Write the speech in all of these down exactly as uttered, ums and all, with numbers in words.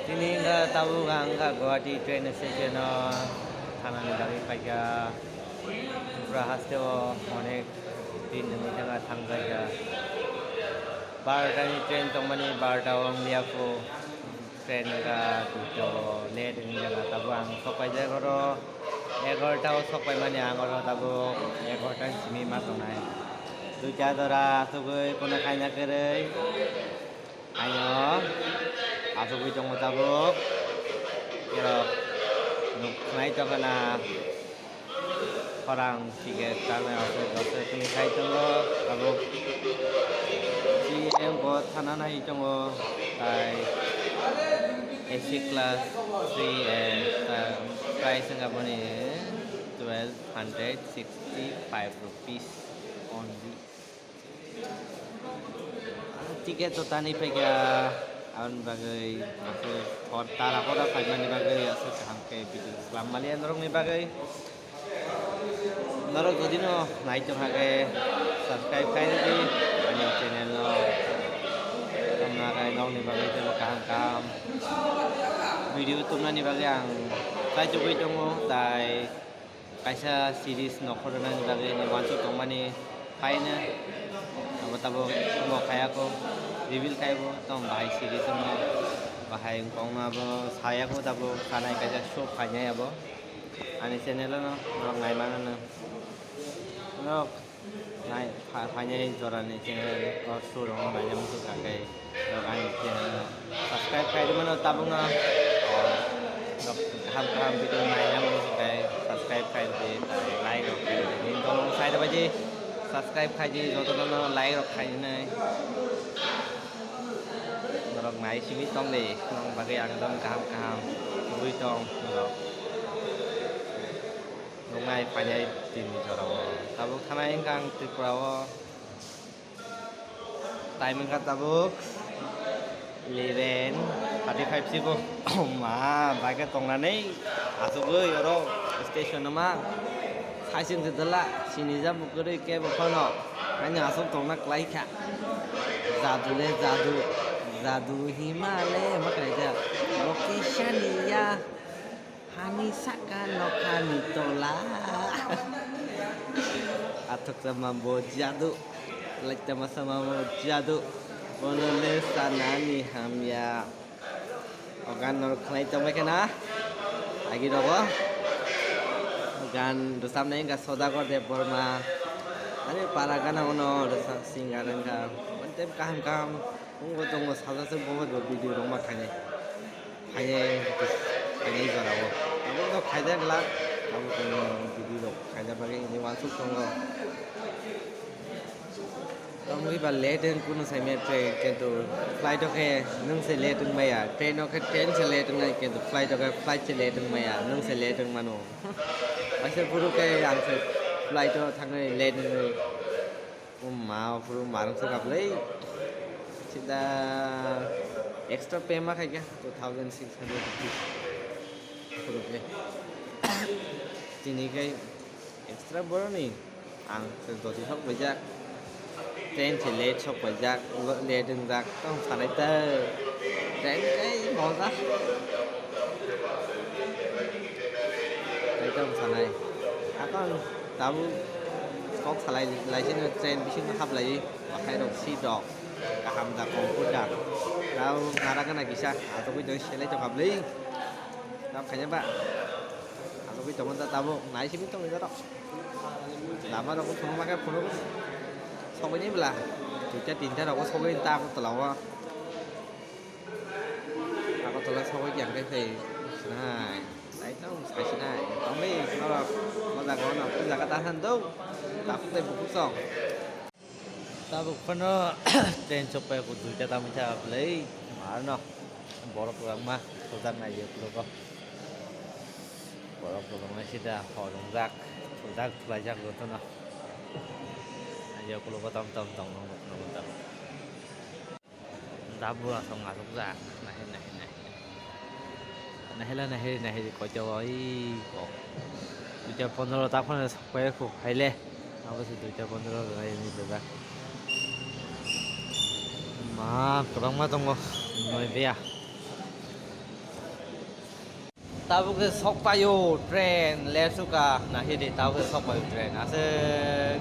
Tini wngkha tabuk ang wngkha Guwahati train station o thanani bagwi phaikha. Tripura haste o onek din wngwi thangkha thangjakya. Barota ni train tongmani barota o wngliya kho. Train wngkha duita o late wngwi thangkha tabuk ang sok paijak oro egarota o sok paimani ang oro tabuk egarota ni simi ma tongnai. Duita jora asugwi kono khaina kwrwi. Aino asugwi tongo tabuk. Borok nuk khnai tongkha na khorang ticket tanai asuk asuk tini khai tongo tabuk. T M bo thana nai tongo tai A C class three A, price wngkha boni twelve hundred sixty five rupees only. Ticket to tani phaikha, aboni bagwi aswk hor tara hora phaimani bagwi aswk kaham khe video swlam maliya norokni bagwi. Norok jodi no nai tongkha khe subscribe khai rwdi ani channel no. Tongna khe nokni bagwi teibo kaham kaham video tubnani bagwi ang kaichugwi tongo tai. Kaisa series nokhornani bagwi ani uansuk tongmani phaino abo tabuk bo khayako reveal khaibo tong bahai series wngno bahai wngkha wngma abo sayako tabuk sanai kaisa show phainai abo ani channel o norok naimano norok. Nai, pha-, phainai jorani channel o show rok naina muchung kha khe, rok ani channel no subscribe khai rwmano tabukno, o, rok kaham kaham video naina muchung khe subscribe khai rwdi, like rok khai rwdi. Nini tolong side bai di subscribe khai di, jotono like rok khai nai. Norok nai simi tong di, nong bagwi ang ekdom kaham kaham tubui tong norok. Nuknai phainai tini jorao. Tabuk thanai wngkha ang Tripura o. Time wngkha tabuk eleven thirty five sibo. Oh ma, bike tongnani asugwi oro station no ma. Saichung se dala sini ja bukurui kebo phano. Ani asuk tongna klai kha. Jadu le jadu. Jadu himale ma klai ja. Rokisani ya. Hani saka nokhani tola. Athuksa mambo jadu. Laitama sama mambo jadu. Bolole sanani hamya. O gan norok khnai tongbai khena. Agi rogo. Gan rwchapnai wngkha Sodagar Debbarma. Ani para gana ono rwchap singer wngkha. One time kaham kaham. Tongo, tongo, sajaswk bo, bo video rok ma khainai. Khainai, khainai jora o. Abo no khaijak glak, abo tongo video rok khaijak bagwi hwnwi uansuk tongo. Tongwi ba late wng kunu saimaya train, kintu flight o khe nwng se late wng maya. Train o khe train se late wngnai, kintu flight o khe flight se late wng maya, nwng se late wng mano. Waisa phuru khe ang se flight o thangwi late wngwi. O ma, o phuru marwk se kaplai. Sida extra pay ma khaikha two thousand six hundred rupees. Phuru khe. Tini khe extra boroni ang se doti sok paijak. Train se late sok paijak, late wngjak, tong sanai ta. Train kai moja. Ekdom sanai. Akon tabuk kok salai laisino train bisingo haplai. Bakhai rok seat rok kaham da comfort da. Tabuk nara gana kisa asogwi tong selai tong hablai. Tab khaina ba asogwi tongo da tabuk nai simi tongwi jorok. Lama rok phunuk ma khe phunuk sogwi ni bwla. Duita tinta rok sogwi ta tola o. Agartala sogwi khe ang khe phai sinai. Naitong sai sinai. Tongwi norok o jaga o no o jaga ta san do. Tabuk tei bukuchong. Tabuk phano train chokpai bo duita tamwi cha bwlai. Marno borok kwbangma thujak nai je ukulok o. Borok kwbangma sida hor wngjak thujak thulaijak jotono. Nai je ukulok o tom tom tong nokno tabuk. Da bura song asukjak, nahir, nahir, nahir. Nahila, nahir, nahir, koito oi kok. Duita pondro ta phone sok pai kho, haile. Abo se duita pondro rai ni bebak. Ma, kwbangma tongo, noi bia. Tabuk se sok paio train, late suka, na hidi tabuk se sok paio train. Aswk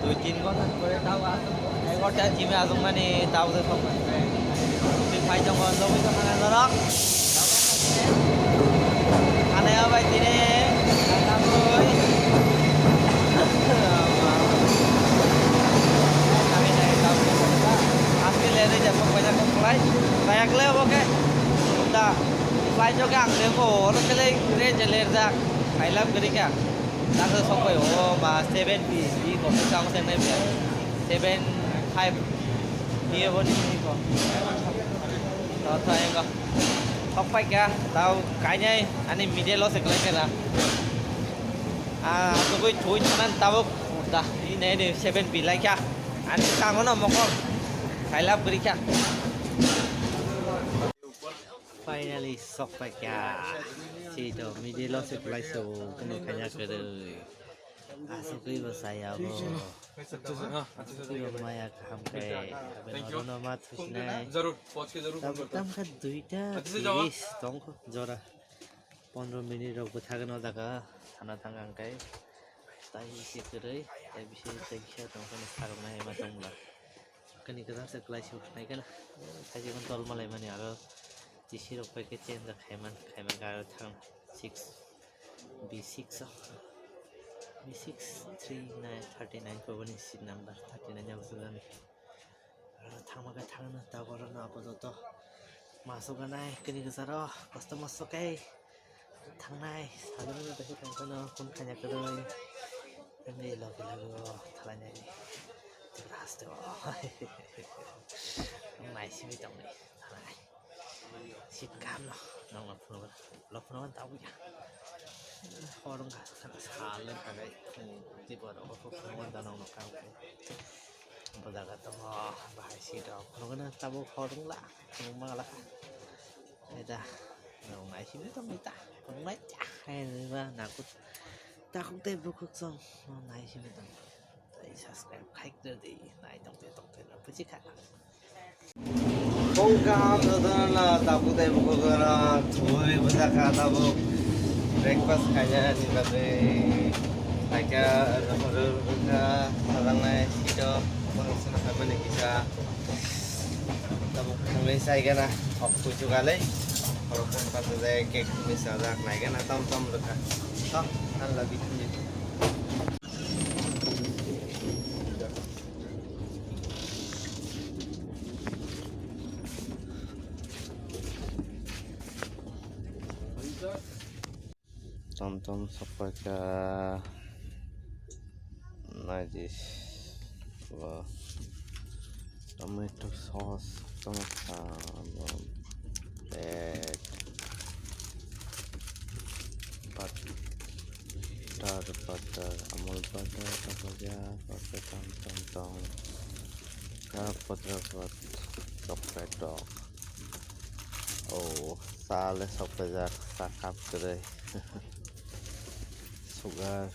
dui tin ghonta ni pore tabuk aswk egarota jime aswk mani tabuk se sok paio train. Twi phai tongo, lobwi tongkha na norok. Anai o bai tini, tabuk. Aswk late oi jak sok paijak kok khlai. Kaya khlai obo khe. Da. Flight o khe ang tengko, oro khe le train je lerjak, khailap kwrwi kha. Dakhe sok pai o ma seven B, B ko khe kang se nai pya. Seven five B abo ni ko. To to engo. Sok pai kha, tao kainai ani middle o se kwlai kha na. Ah, tugui thui thanan tabuk da, ini ini seven B lai kha. Ani tango no mokol. Khailap kwrwi kha. Finally, sok pai kha. Sito, middle o se kwlai so, kuno kanya kwrwi. Aswk khe bo saya bo. Aswk khe bo maya kaham khe. Thank you. Orono ma thusinai. Zarur, pause ke zarur phone karta. Tam kha duita tiris tongkho jora. Pondro minute rok bwthagwi no jaga sana thang ang khe. Tai se kwrwi, tai bisi tai kisa tongkha ni sarok nai ma tongla. Kani kwchar se kwlai se nai kana. Khaji man tol malai mani aro G C rok pai khe change khe khaiman, khaiman khe aro thang six, B six o. B six three nine thirty nine ko bani seat number thirty nine abo sujani. Aro thangma khe thangno tabok rokno apadoto. Masuk ganai kini kwcharo kosto mosto khe. Thangnai, saloni bai khe tongphano, phone khaina kwrwi. Hwnwi logi logi o thalainai. Tei haste o. Naisingwi tongni, thanai. Seat kaham no, nokno phunukna, lo phunukna tabukya. Hor wngkha, sal wngkha khe, tei borok phunukna da nokno kaham khe. Bo jaga tongo, bahai seat rok phunukna tabuk hor wngla, phunukma glakha. Eta, nong naisingwi tongwi ta, tongnai ta, hai naiba nakuk, takhuk tei bukhuk song, nong naisingwi tong. Tai subscribe khai kre di, nai tong te tong te no buji kha. Phung kaham jotono no, takhuk tei bukhuk no, thwi bwsa kha tabuk, breakfast khaina ni bagwi, khaikha, rwkha, rwkha, sajaknai sito, borok sano khaimani kisa. Tabuk thangwi chai gana, thok kuchuk alai. Borok phone pathajak, cake thangwi chajak, nai gana, tom tom rwkha. Tom, I love you. Tom tom sokpaikha naidi bo tomato sauce tongkha bo bread butter butter amul butter tongkha butter tong tong kha butter butter chocolate rok. Oh, cha le sok phaijak, cha cup kwrwi. Sugar.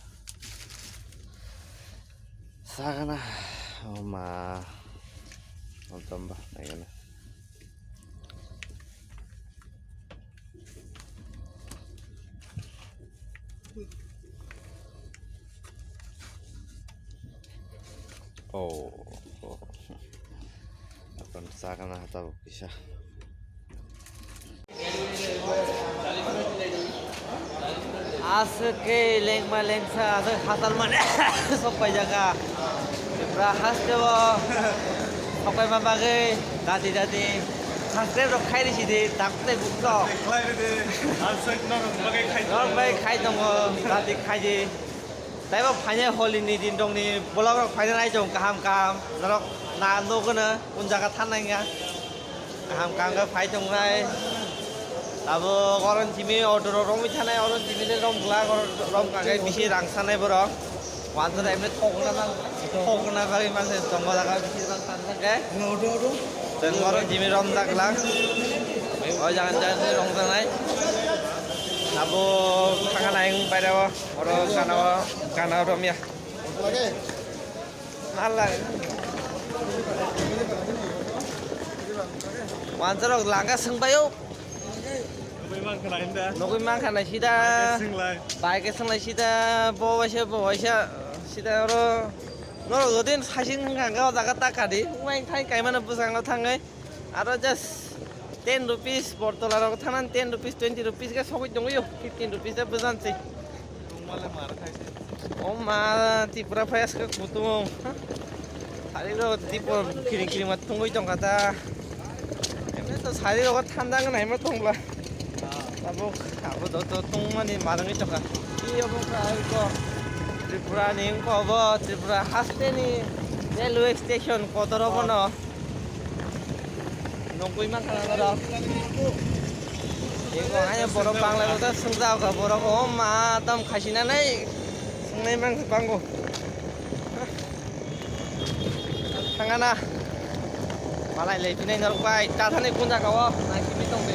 Sagana. Oh ma. Motom ba, naigana. Oh, oh. Apan sagana tabuk kisa. Aswk khe lengma lengsa aswk hatal mane sok paijaka. Pra haste o sok paima bagwi dati dati subscribe rok khai risi di, tak tei bukto. Khlai ridi, aswk norok bagwi khai tongo. Norok bai khai tongo, dati khai di. Taibo phainai holi ni din rok ni vlog rok phainai nai tong kaham kaham. Norok na nugwi no un jaga thanai wngya. Kaham kaham khe phai tongnai. Abo goron simi auto rok romwi thanai, oron simi le rom glak, rom kha khe bisi rang sanai borok. Wansa da emne thokna nang, thokna bagwi manse tongo jaga bisi rang san khe. Tei goron simi rom jak glak. O jaga jaga rom sanai. Abo thangna nai wng pairao. Oro gana o, gana o romya. Hala. Wansa rok langa swngbaio. Nugui mankha na sida. Bike swng lai sida, bo waisa, bo waisa, sida oro. Norok jodi saichung wngkha, hwnkhe o jaga ta kadi. Wngkha thai kaimano bwskango thangwi. Aro just ten rupees, Bortola rok thangna ten rupees, twenty rupees khe sogwi tongwi o, fifteen rupees de bwjan se. O ma, Tripura phai aske kutung. Sari rok tipo kiring kiring ma tungwi tongkha ta. Emne to sari rok thanda nang naima tongla. Tabuk abo joto tungmani malangwi tongkha. Ki obo kha iko Tripura ni wngkha obo Tripura haste ni railway station kotor obo no. Nugui mankha na norok. Eko ayo borok Bangla rok ta swngjak kha borok o ma tam khaisina nai swngnai mankha bango. Thangana. Malai lai pinai norok bai ta thani kun jaga o nai simi tong de.